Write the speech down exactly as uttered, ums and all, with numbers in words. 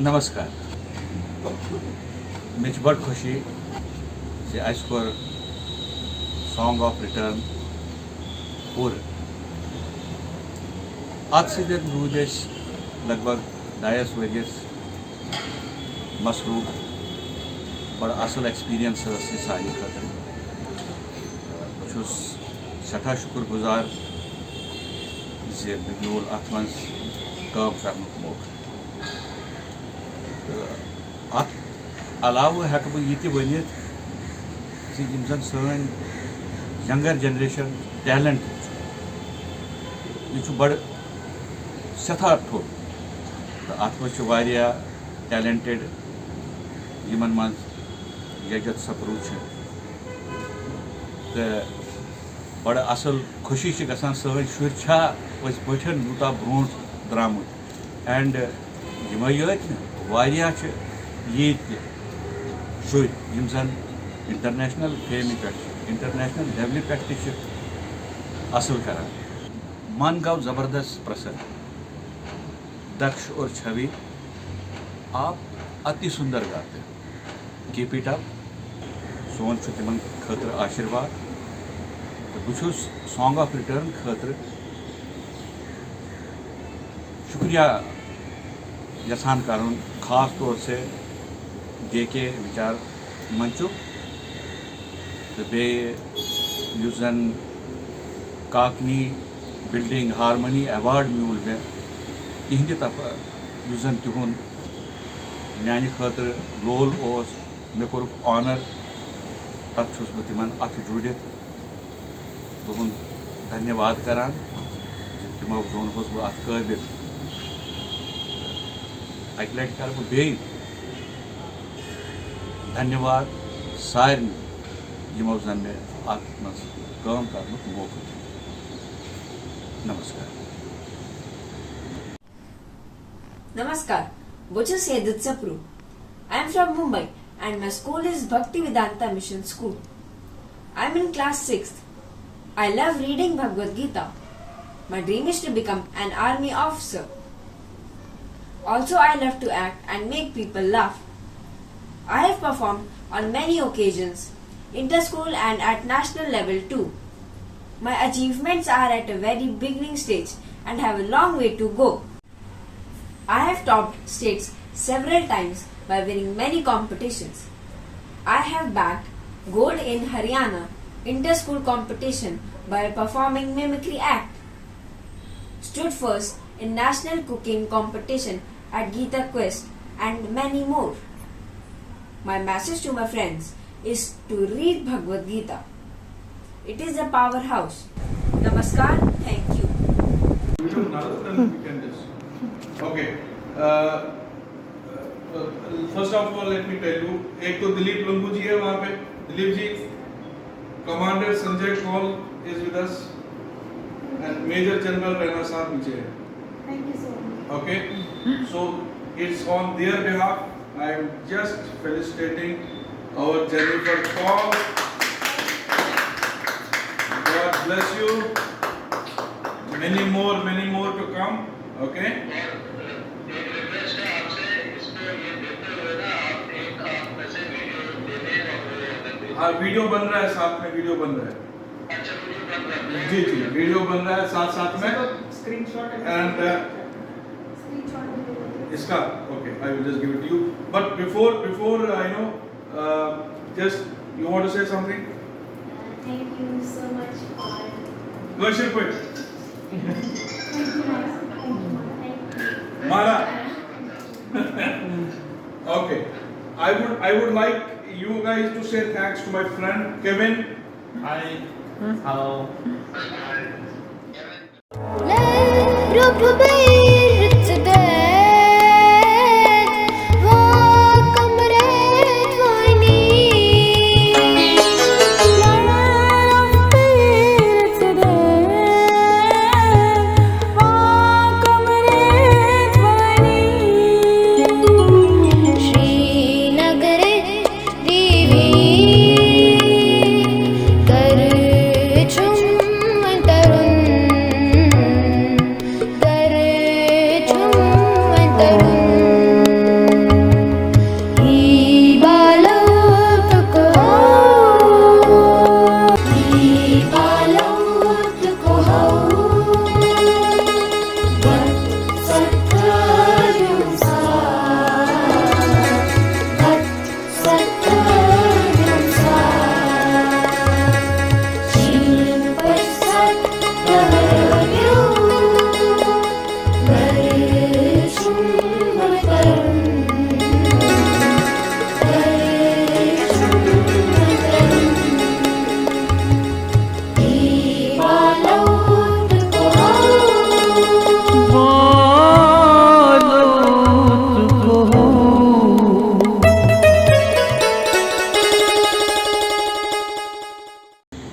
نمسکار۔ مےٚ چھِ بڑٕ خوشی زِ اَسہِ کوٚر Song of Return پوٗرٕ۔ اَتھ سۭتۍ روٗدۍ أسۍ لگ بگ ڈایَس ؤرِیَس مصروٗف۔ بڑٕ اَصٕل ایکسپیٖرینس ٲس یہِ سانہِ خٲطرٕ۔ بہٕ چھُس سٮ۪ٹھاہ شُکُر گُزار زِ مےٚ میوٗل اَتھ منٛز کٲم کرنُک موقعہٕ۔ تہٕ اَتھ علاوٕ ہٮ۪کہٕ بہٕ یہِ تہِ ؤنِتھ زِ یِم زَن سٲنۍ younger generation talent چھُ، یہِ چھُ بَڑٕ سٮ۪ٹھاہ تھوٚد۔ تہٕ اَتھ منٛز چھِ واریاہ ٹیلنٹڈ، یِمَن منٛز یجت سپروٗ چھِ۔ تہٕ بَڑٕ اَصٕل خوشی چھِ گژھان، سٲنۍ شُرۍ چھا أسۍ پٲٹھۍ یوٗتاہ برونٛٹھ درٛامٕتۍ۔ اینڈ یِمے یٲتۍ نہٕ، واریاہ چھِ ییٚتہِ تہِ شُرۍ یِم زَن انٹرنیشنل فیمہِ پٮ۪ٹھ چھِ، انٹرنیشنل لیولہِ پٮ۪ٹھ تہِ چھِ اَصٕل کران۔ من گوٚو زبردست پرسن، دکش اور چھوی، آپ اتی سندر گاتے۔ Keep it up۔ سون چھُ تِمن خٲطرٕ آشیٖرواد۔ تہٕ بہٕ چھُس Song of Return خٲطرٕ شُکریہ یژھان کرُن، خاص طور سے جے کے وچار منچُک، تہٕ بیٚیہِ یُس زن کاکنی بلڈنگ ہارمونی ایوارڈ میوٗل مےٚ، تِہنٛدِ طرفہٕ یُس زن تِہُنٛد میانہِ خٲطرٕ رول اوس، مےٚ کوٚرُکھ آنر، تتھ چھُس بہٕ تِمن اتھٕ جوڑِتھ تُہُنٛد دھنیہ واد کران زِ تِمو زونہوس بہٕ اتھ قٲبِل۔ اکہِ لٹہِ کرٕ بہٕ بیٚیہِ دھنیہ واد سارنٕے یِمو زن مےٚ اتھ منٛز کٲم کرنُک موقعہٕ دیُت۔ نمسکار۔ Namaskar, بہٕ چھَس یدت سپروٗ۔ I am from Mumbai and my school is Bhakti Vedanta Mission School. I am in class sixth. I love reading Bhagavad Gita. My dream is to become an army officer. Also, I love to act and make people laugh. I have performed on many occasions, inter-school and at national level too. My achievements are at a very beginning stage and have a long way to go. I have topped states several times by winning many competitions. I have bagged gold in Haryana inter-school competition by performing mimicry act. Stood first in national cooking competition at Geeta Quest and many more. My message to my friends is to read Bhagavad Gita. It is a powerhouse. Namaskar, thank you. Okay. Uh, uh, first of all, let me tell you, एक तो दिलीप लंबू जी है वहाँ पे, Dilip ji, Commander Sanjay Kaul is with us, and Major General Raina साहब नीचे है। Thank you so much. Okay, so it's on their behalf. I am just felicitating our Jennifer Kaul. God bless you. Many more, many more to come. Okay. एक request है आपसे, इसको ये देखते हुए ना आप एक आप में से वीडियो दे दें और वो ऑर्डर दे दें। हाँ, वीडियो बन रहा है, साथ में वीडियो बन रहा है। अच्छा, वीडियो बन रहा है। जी जी, वीडियो बन रहा है साथ साथ में। स्क्रीनशॉट And uh, Screenshot भी दे दीजिए। इसका, okay, I will just give it to you. But before, before uh, you know, uh, just you want to say something? Thank you so much for کٲشِر پٲٹھۍ۔ thank you, ma'am. Thank you, ma'am. Thank you. Mara. Okay. I would I would like you guys to say thanks to my friend Kevin. Hi. Hello. رب بين